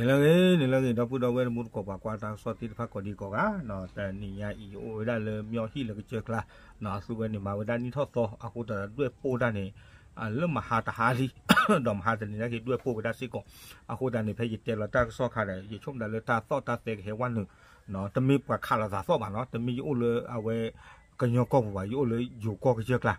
န့ၣ်လၢအဂ့ၤ န့ၣ်လၢအဂ့ၤ ဒီပုၢ်ဒီဝဲၢ်တံၤသကိး ပှၤကွၢ်တၢ်ကစီၣ်သ့ၣ်တဖၣ်ကိးဒံကိးဂၤ, တနံၤညါအံၤ ယအိၣ်ဝဲဒၣ်လၢ မျီၣ်ဟံၣ်လၢကစၢၢ်ကျါ, အသုဝဲန့ၣ် မၤဝဲဒၣ်နံၣ်ထီၣ်သီ အဃိသတးဒွဲၣ်ပိၢ်တၢ်န့ၣ် လၢမဟါတဟါလံ, ဒီးမဟါတနံၤညါက့ၤဒွဲၣ်ပိၢ်ဝဲဒၣ်စ့ၢ်ကီး, အဃိသတးန့ၣ် ဖဲယတဲလီၤတၢ်ကစီၣ်ခါဒီး ယဆိကမိၣ်ဒၣ်လၢတၢ်သီၣ်တၢ်သဲကဟဲဝဲနုာ်, တမ့ၢ်ပှၤခးလိာ်သးသီၣ်ဘၣ်နီၤ, တမ့ၢ်ယအိၣ်လၢအဝဲ ကညီကီၢ်ပူၤဘၣ်, ယအိၣ်လၢယိၤကီၢ်ကစၢၢ်ကျါ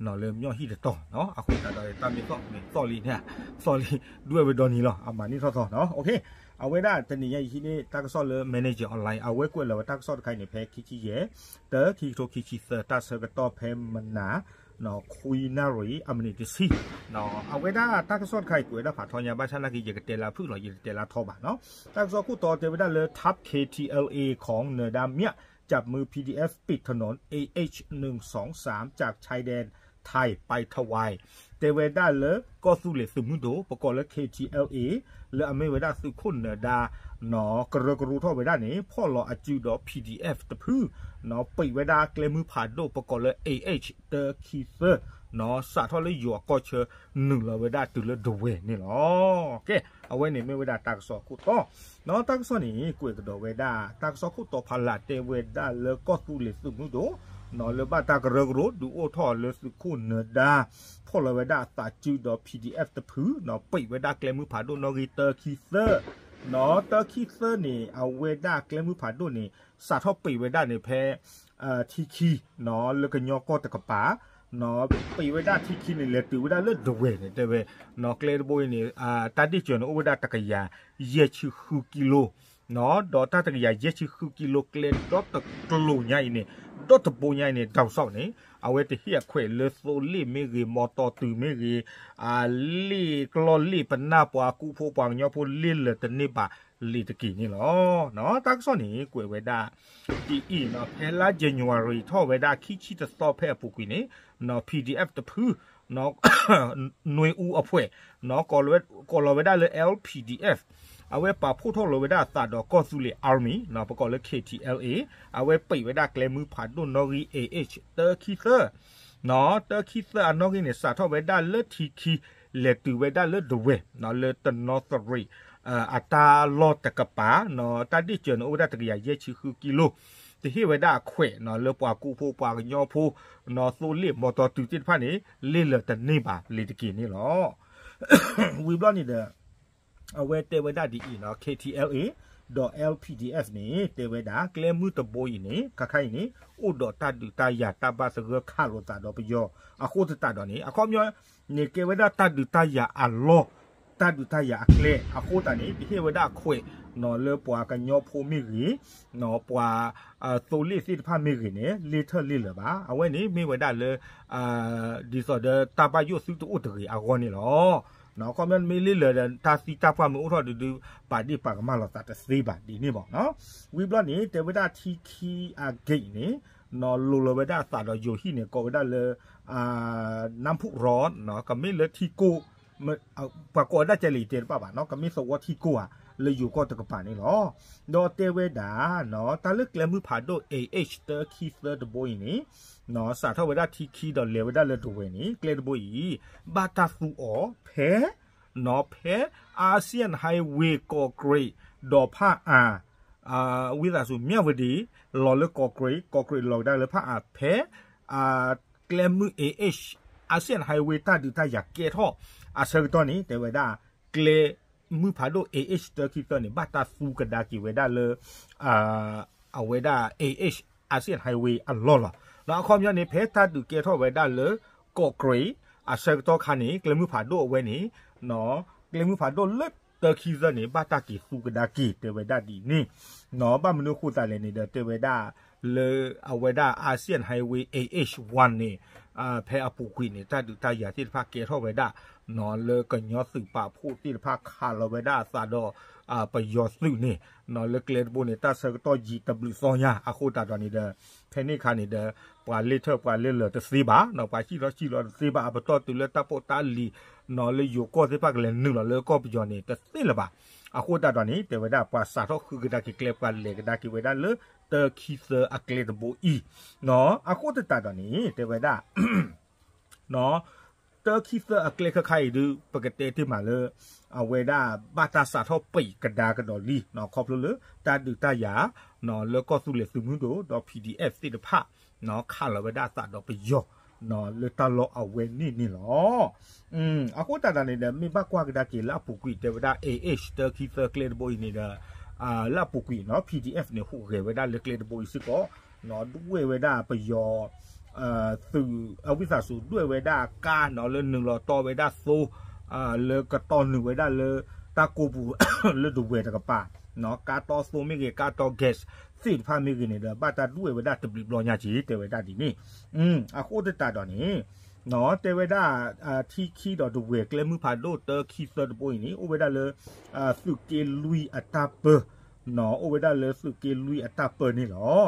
လၢမျီၣ်ဟံၣ်တတီၤ, အဃိသတးဒီး တၢ်မ့ၢ်သီၣ်န့ၣ် သီၣ်လံန့ၣ်, သီၣ်လံ ဒွဲၣ်ဝဲဒီနံၤလီၤ, အမၤနံၣ်ထီၣ်သီနီၤ, အဝဲဒၣ်တနံၤညါအံၤဟံးန့ၢ်တၢ်ကစီၣ်လၢ Manager Online အဝဲကွဲးလီၤဝဲတၢ်ကစီၣ်တခါအံၤန့ၣ် ဖဲခံဆံယဲၢ် တၢ ခံကထိခံဆံသၢ တၢ်ဆၢကတီၢ်ဖဲမနၤ ခွံနၣ်ရံၣ် အမံးနံးတဆံ, အဝဲဒၣ်တၢ်ကစီၣ်တခါအံၤကွဲးဝဲဒၣ်ဖးထီညါ ဘၣ်ဆၣ်နာ်က့ ယကတဲလၢဖုၣ်လီၤ ယတတဲလၢထီဘၣ်နီၤ, တၢ်ကစီၣ်ခိၣ်တီတဲဝဲဒၣ်လၢ ทัพ เคทีแอลเอ ของเนอร์ดาเมียะ จับมือ พีดีเอฟ ปิดถนน เอเอช หนึ่งสองสาม จากชายแดนไทยไปทวาย တဲဝဲဒၣ်လၢကီၢ်သူလ့ၤသုးမုၢ်ဒိၣ် ပကိးလၢ เคทีแอลเอ လၢအမ့ၢ်ဝဲဒၣ်သုးခိၣ်နၢၤဒါ ကရၢကရိထီၣ်ဝဲဒၣ်န့ၣ် ဖီၣ်လီၤအစုဒီး PDF တဖု ပံးဝဲဒၣ်ကျဲမုၢ်ဖးဒိၣ် ပကိးလၢ AH တၢခံသၢ စးထီၣ်လၢယိၤအကီၢ်ဆၢ နုာ်လီၤဝဲဒၣ်တုၤလၢဒဝဲၢ်န့ၣ်လီၤ. ကဲ, အဝဲန့ၣ်မ့ၢ်ဝဲဒၣ်တၢ်ကစီၣ်ခိၣ်တီ, ဒီးတၢ်ကစီၣ်န့ၣ် ကွဲးကဒီးဝဲဒၣ် တၢ်ကစီၣ်ခိၣ်တီဖးလၢ်တဲဝဲဒၣ်လၢကီၢ်သူလ့ၤသုးမုၢ်ဒိၣ် လၢဘၣ်တၢ်ကရၢကရိဒုးအိၣ်ထီၣ်လၢသုးခိၣ်နၢၤဒါ ဖီၣ်လီၤဝဲဒၣ်အသးစုဒီး PDF တဖု ပံးဝဲဒၣ်ကျဲမုၢ်ဖးဒိၣ်နီၣ်ဂံၢ်တၢခံသၢ, တၢခံသၢန့ၣ် အဝဲဒၣ်ကျဲမုၢ်ဖးဒိၣ်န့ၣ် စးထီၣ်ပံးဝဲဒၣ်န့ၣ်ဖဲ ထံခံ လၢကညီကီၢ်တကပၤ, ပံးဝဲဒၣ်ထံခံန့ၣ် လဲၤတုၤဝဲဒၣ်လၢဒဝဲၢ်န့ၣ် တဲဝဲ, ကျဲတဘိအံၤန့ၣ် တၢ်ဒ့ၣ်စၢၤန့ၣ် အိၣ်ဝဲဒၣ်တကယၤယဲၢ်ဆံဃုကံလိ ဒီးတၢ်တကယၤယဲၢ်ဆံဃုကံလိ ကျဲဒီတကျိၤညါအံၤန့ၣ်, ဒီတဘိညါအံၤန့ၣ် ဒီးစီန့ၣ် အဝဲတဟ့ၣ်အခွဲးလၢသိလ့ၣ်မ့ၢ်ဂ့ၤ မီတီတုၤမ့ၢ်ဂ့ၤ, လ့ၣ်ကျီၢ်လ့ၣ်ပနၢ် ပှၤကူဖိပှၤကညီဖိ လ့ၣ်လၢာ်တန့ၢ်ဘၣ်လံၤတက့ၢ်န့ၣ်လီၤ. တၢ်ကစီၣ်န့ၣ် ကွဲးဝဲဒၣ်ဒ်အံၤ, ဖဲလါ January ထီၣ်ဝဲဒၣ်ခံဆံတသီဖဲအပူၤကွံာ်န့ၣ် PDF တဖု နွေဦးအဖွဲ့ ကိးလီၤဝဲဒၣ်လၢ LPDF အဝဲပာ်ဖှိၣ်ထီၣ်လီၤဝဲဒၣ်အသးဒီးကီၢ်သူလ့ၤ Army ပကိးလၢ KTLA အဝဲပံးဝဲဒၣ်ကျဲမုၢ်ဖးဒိၣ်နီၣ်ဂံၢ် AH တၢခံသၢ, တၢခံသၢအနီၣ်ဂံၢ်န့ၣ် စးထီၣ်ဝဲဒၣ်လၢထံခံ လဲၤတုၤဝဲဒၣ်လၢဒဝဲၢ် လၢတနီသရံး အတၢ်လီၢ်တကပၤ, တၢ်ဒ့ၣ်စၢၤန့ၣ် အိၣ်ဝဲဒၣ်တကယၤယဲၢ်ဆံဃုကံလိ, တဟ့ၣ်ဝဲဒၣ်အခွဲး လၢပှၤကူဖိပှၤကညီဖိ သိလ့ၣ်မီတီတုၤသ့ၣ်တဖၣ်န့ၣ် လ့ၣ်လၢာ်တန့ၢ်ဘၣ်လံၤတက့ၢ်န့ၣ်လီၤ. ဝံၤဘျီန့ၣ်ဒီး အဝဲတဲဝဲဒၣ်ဒ်အံၤ, KTLA ဒီး LPDF န့ၣ် တဲဝဲဒၣ် ကျဲမုၢ်တဘိအံၤန့ၣ် ခါခါအံၤန့ၣ် အိၣ်ဒီးတၢ်ဒုးတၢ်ယၤ တၢ်ဘၣ်သဂၢၢ်ခးလိာ်သးဒီးပယီၤ အဃိသတးဒီးန့ၣ် အခီပညီန့ၣ် ကဲဝဲဒၣ်တၢ်ဒုးတၢ်ယၤအလီၢ် တၢ်ဒုးတၢ်ယၤအကျဲ အဃိသတးန့ၣ် တဟ့ၣ်ဝဲဒၣ်အခွဲး လၢပှၤကညီဖိမ့ၢ်ဂ့ၤ ပှၤသိလ့ၣ်သ့ၣ်တဖၣ်မ့ၢ်ဂ့ၤန့ၣ် လ့ၣ်ထၢၣ်လ့ၣ်လၢာ်ဘၣ်. အဝဲန့ၣ်မ့ၢ်ဝဲဒၣ်လၢ ဒ်သိးဒီးတၢ်ဘၣ်ယိၣ်သုတအိၣ်တဂ့ၤအဂီၢ်န့ၣ်လီၤ. အခီပညီမ့ၢ်လ့ၣ်လၢာ်ဒီး တၢ်သံတၢ်ပှၢ်မ့ၢ်အိၣ်ထီၣ်ဒုဒု ပာ်ဒ့ၣ်ပာ်ကမၣ်လိာ်သးတသ့ဘၣ်ဒ်န့ၣ်ဘၣ်. ဝံၤဘျီန့ၣ် တဲဝဲဒၣ်ထံခံအဂ့ၢ်န့ၣ် လိၤလီၤဝဲဒၣ်အသးဒီးယိၤဟံၣ်န့ၣ် ကိးဝဲဒၣ်လၢ နၢ်ဖူၣ်ရီ ကမ့ၢ်လၢထံကိၢ် ပှၤကိးဝဲဒၣ်ကဲလံၤတဲတဘၣ်ဘၣ်နီၤ ကမ့ၢ်သဝီထံကိၢ်ဧါ လၢယိၤကီၢ်တကပၤန့ၣ်လီၤ. ဒီးတဲဝဲဒၣ် တၢ်လၢကျဲမုၢ်ဖးဒိၣ် AH တၢခံသၢတဘိအံၤန့ၣ် စးထီၣ်ဝဲဒၣ်ထံခံဒီးလဲၤဝဲဒၣ်လၢဒဝဲၢ်န့ၣ် ကျဲတဘိအံၤ ဘၣ်တၢ်သူအီၤဖဲ ဖဲ Asian Highway ကီးကြံး ဒီးဖၣ်အၣ် ဝံသးစူၤ မြဝတီ လီၤလၢကီးကြံး ကီးကြံးလီၤကဒါလၢဖၣ်အၣ် ဖဲ ကျဲမုၢ် AH Asian Highway တၢ်ဒုးတၢ်ယၤကဲထီၣ်အဆၢကတီၢ်န့ၣ် တဲဝဲဒၣ် ကျဲမုၢ်ဖးဒိၣ် AH တၢခံသၢန့ၣ် ဘၣ်တၢ်သူကဒါက့ၤဝဲဒၣ်လၢ အဝဲဒၣ် AH Asian Highway အလီၢ်လီၤ. ဒီးအခီပညီန့ၣ် ဖဲတၢ်ဒုးကဲထီၣ်ဝဲဒၣ်လၢ ကီးကြံး အဆၢကတီၢ်ခါန့ၣ် ကျဲမုၢ်ဖးဒိၣ်အဝဲန့ၣ် ကျဲမုၢ်ဖးဒိၣ်လၢတၢခံသၢန့ၣ် ဘၣ်တၢ်က့ၤသူကဒါက့ၤ တဲဝဲဒၣ်ဒ်န့ၣ်. ဘၣ်မနုၤအဃိသတးလဲၣ်န့ၣ်ဒီး တဲဝဲဒၣ် လၢအဝဲဒၣ် Asian Highway AH one န့ၣ် ဖဲအပူၤကွံာ်န့ၣ် တၢ်ဒုးတၢ်ယၤသ့ၣ်တဖၣ်ကဲထီၣ်ဝဲဒၣ် လၢကညီသုးပာ်ဖှိၣ်သ့ၣ်တဖၣ်ခးလီၤဝဲဒၣ်အသးဒီး ပယီၤသုးန့ၣ် လၢကျဲတဘိန့ၣ် တၢ်ဆၢကတီၢ်ယံာ်တဘျုးသီညါ အဃိသတးဒီးန့ၣ်ဒီး ဖဲန့ၣ်အခါန့ၣ်ဒီး ပှၤလ့ၣ်ထၢၣ်ပှၤလ့ၣ်လၢာ်တသ့ဘၣ် ပှၤစံၣ်ထီၣ်စံၣ်လီၤတသ့ဘၣ် အပတီၢ်တုၤလၢတၢ်ဖိတၢ်လံၤ လၢယိၤကီၢ်သ့ၣ်တဖၣ်ကလဲၤနုာ်လီၤလၢကီၢ်ပယီၤန့ၣ် တသ့လၢၤဘၣ်. အဃိသတးဒီးန့ၣ် တဲဝဲဒၣ် ပှၤစးထီၣ်ဃုကဒါက့ၤကျဲ ပှၤလဲၤကဒါက့ၤဝဲဒၣ်လၢ တၢခံသၢအကျဲတဘိအံၤ အဃိသတးဒီးန့ၣ် တဲဝဲဒၣ် တၢခံသၢအကျဲခါခါအံၤဒုး ပကတဲတ့ၢ်မးလၢ အဝဲဒၣ်ဘၣ်တၢ်စးထီၣ်ပံးကဒါကဒီးလံ ခီဖျိလၢတၢ်ဒုးတၢ်ယၤ လၢကီၢ်သူလ့ၤသုးမုၢ်ဒိၣ်ဒီး PDF သ့ၣ်တဖၣ် ခးလီၤဝဲဒၣ်အသးဒီးပယီၤ လၢတၢ်လီၢ်အဝဲန့ၣ်န့ၣ်လီၤ. အဃိသတးဒီးန့ၣ်ဒီး မ့ၢ်ဘၣ်ကွၢ်ကဒါက့ၤလၢအပူၤကွံာ် တဲဝဲဒၣ် A H တၢခံသၢကျဲတဘိအံၤန့ၣ်ဒီး လၢအပူၤကွံာ်နီၤ PDF န့ၣ် ဟူးဂဲၤဝဲဒၣ်လၢကျဲတဘိအံၤစ့ၢ်ကီး ဒွဲၣ်ဝဲဒၣ်ပယီၤ သုးအဝံသးစူၤ ဒွဲၣ်ဝဲဒၣ်ကါနီၤ လၢနုာ်လီၤတီဝဲဒၣ်သိ လၢကတီနုာ်ဝဲဒၣ်လၢ တၢ်ကိးပူၤ လၢဒဝဲၢ်တကပၤ ကါတီသိမ့ၢ်ဂ့ၤ ကါတီ gas သ့ၣ်တဖၣ်မ့ၢ်ဂ့ၤန့ၣ်ဒီး ဘၣ်တၢ်ဒွဲၣ်ဝဲဒၣ်တဘျုးဘျီညါက့ၤ တဲဝဲဒၣ်ဒ်န့ၣ် အဃိသတးဒီးန့ၣ် တဲဝဲဒၣ် ထံခံဒီးဒဝဲၢ်ကျဲမုၢ်ဖးဒိၣ်တၢခံသၢတဘိအံၤန့ၣ် အိၣ်ဝဲဒၣ်လၢ သုးက့လွံၢ်အတၢ်ပၢ အိၣ်ဝဲဒၣ်လၢသုးက့လွံၢ်အတၢ်ပၢန့ၣ်လီၤ.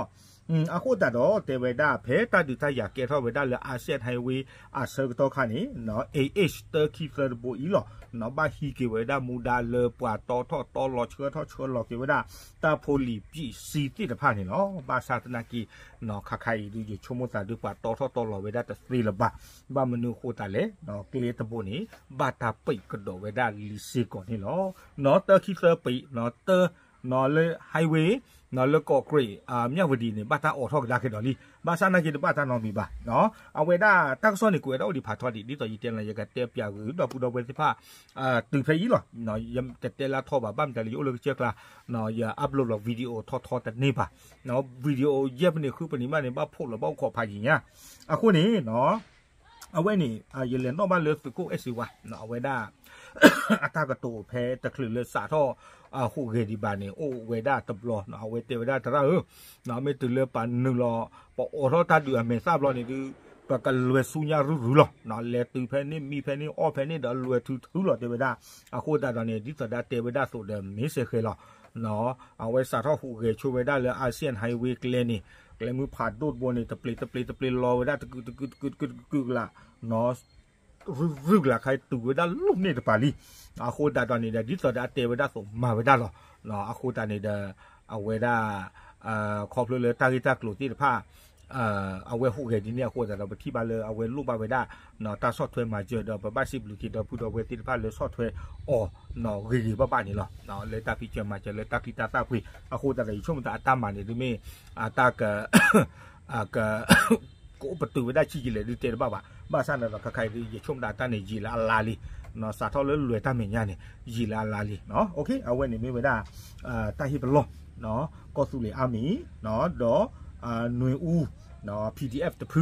အဃိသတးဒီး တဲဝဲဒၣ်ဖဲတၢ်ဒုးတၢ်ယၤကဲထီၣ်ဝဲဒၣ်လၢ Asian Highway အဆၢကတီၢ်ခါန့ၣ် A H တၢခံသၢတဘိအံၤလီၤ ဘၣ်ဟံးက့ၤဝဲဒၣ်မူဒါလၢပှၤတီထီၣ်တီလီၤဆှၢထီၣ်ဆှၢလီၤက့ၤဝဲဒၣ် တၢ်ဖိလံၤပံးစံသ့ၣ်တဖၣ်န့ၣ်လီၤ. ဘၣ်ဆၣ်သနာ်က့ ခါခါအံၤဒုး ယဆိကမိၣ်သးဒုး ပှၤတီထီၣ်တီလီၤဝဲဒၣ်တသ့လၢၤဘၣ်. ဘၣ်မနုၤအဃိသတးလဲၣ် ကျဲတဘိန့ၣ် ဘၣ်တၢ်ပံးကဒီးဝဲဒၣ်လံစ့ၢ်ကီးန့ၣ်လီၤ. တၢခံသၢပံး တၢ လၢ highway လၢကီးကြံး မြဝတီ န့ၣ် ဘၣ်တၢ်အိးထီၣ်ကဒါက့ၤဒီးလံ. ဘၣ်ဆၣ်သနာ်က့ တဘၣ်တၢ်နီတမံၤဘၣ်. အဝဲဒၣ်တၢ်ကစီၣ်န့ၣ် ကွဲးဝဲဒၣ်အိၣ်ဒံးဖးထီဒံး ဒ်သိးယတဲလီၤ ယကတဲပၠးဂုာ် ဒီပုၢ်ဒီဝဲၢ်သ့ၣ်တဖၣ် တုၤဖဲအံၤလီၤ. ယတတဲလၢထီဘၣ် ဘၣ်မတၤလဲၣ် ယအိၣ်လၢကစၢၢ်ကျါ ယ upload လီၤ video ထီထီတန့ၢ်ဘၣ်. video ယဲၢ်ပနံးဃုပနံးမးန့ၣ် ဘၣ်ဖှိၣ်လီၤ ဘၣ်အိၣ်ခိးဖးယံၤညါ. အဃိန့ၣ် အဝဲန့ၣ် ယလဲၤနီၣ်ဘၣ်လၢသုးခိၣ်အဲၣ်စ့ဝါ အဝဲဒၣ် အတၢ်ကတိၤဖဲတချုးလၢစးထီၣ် ဟူးဂဲၤဒံးဘၣ်န့ၣ် အိၣ်ဝဲဒၣ်တဘျီ အဝဲတဲဝဲဒၣ် သရၣ်ဧၢ, မ့ၢ်တုၤလၢပှၤနုာ်လီၤ ပအိးထီၣ်တၢ်ဒုးအမဲာ်သၣ်ဘျီန့ၣ်ဒုး ပကလဲၤဆူညါရုၢ်ရုၢ်လီၤ. လဲၤတုၤဖဲန့ၣ် မံဖဲန့ၣ် အီၣ်ဖဲန့ၣ်ဒီးလဲၤထုထုလီၤ တဲဝဲဒၣ်. အဃိသတးဒီးန့ၣ် ဒ်သိးဒၣ်တဲဝဲဒၣ်အသိးဒီး မ့ၢ်စဲးဃဲၤလီၤ. အဝဲစးထီၣ်ဟူးဂဲၤဆိဝဲဒၣ်လၢ Asian Highway ကျဲန့ၣ် ကျဲမုၢ်ဖးဒိၣ်တဘိန့ၣ် တပျ့ၤတပျ့ၤတပျ့ၤလီၤဝဲဒၣ် တကုာ်တကုာ်တကုာ်တကုာ်တကုာ်ကလာ် ရုၢ်ရုၢ်ကလာ်ခါ တုၤဝဲဒၣ်လီၢ်န့ၣ်တပၤလံ. အဃိသတးဒီးန့ၣ်ဒီး ဒ်သိးဒၣ်တဲဝဲဒၣ်အသိးမၤဝဲဒၣ်လီၤ. အဃိသတးန့ၣ်ဒီး အဝဲဒၣ် ခီဖျိလၢတၢ်ဂ့ၢ်တၢ်ကျိၤသ့ၣ်တဖၣ် အဝဲဟူးဂဲၤဒ်န့ၣ်အဃိသတးဒီး ပထံၣ်ဘၣ်လၢအဝဲလိၣ်ဘၣ်ဝဲဒၣ် တၢ်ဆီၣ်ထွဲမၤစၢၤဒီး ပဘၣ်စံးဘျုးက့ၤဒီပုၢ်ဒီဝဲၢ်သ့ၣ်တဖၣ်လၢဆီၣ်ထွဲအီၤ ဂ့ၤဂ့ၤဘၣ်ဘၣ်န့ၣ်လီၤ. လၢတၢ်ဖံးစၢၤမၤစၢၤလၢတၢ်ချံတၢ်သၣ်ပှ့ၤ အဃိသတးဒီး ယဆိကမိၣ်သးအတၢ်မၤန့ၣ် ဒ်မ့ၢ် အတၢ်က က ကအိၣ်ပတုာ်ဝဲဒၣ်ဆံးယံာ်လဲၣ်ဒုးတဲတဘၣ်ဘၣ်. ဘၣ်ဆၣ်န့ၣ်ဒီး ခါခါအံၤဒုး ယဆိကမိၣ်သးတၢ်န့ၣ် ယံာ်လၢအလါလံ. စးထီၣ်လၢလွဲၢ်တၢ်မဲာ်ညါန့ၣ် ယံာ်လၢအလါလံ. အဝဲန့ၣ်မ့ၢ်ဝဲဒၣ် တၢ်ဟ့ၣ်ပလီၢ် ကီၢ်သူလ့ၤ Army ဒီး နွေဦး PDF တဖု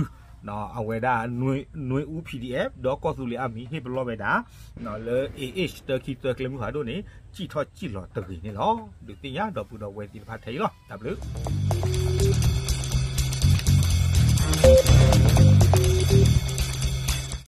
အဝဲဒၣ် နွေဦး PDF ဒီးကီၢ်သူလ့ၤ Army ဟ့ၣ်ပလီၢ်ဝဲဒၣ် လၢ A H တၢခံသၢကျဲမုၢ်ဖးဒိၣ်န့ၣ် စံၣ်ထီၣ်စံၣ်လီၤတဂ့ၤန့ၣ်လီၤ. ဒုးသ့ၣ်ညါဒီပုၢ်ဒီဝဲၢ်သ့ၣ်တဖၣ်ထဲအံၤလီၤ. တၢ်ဘျုး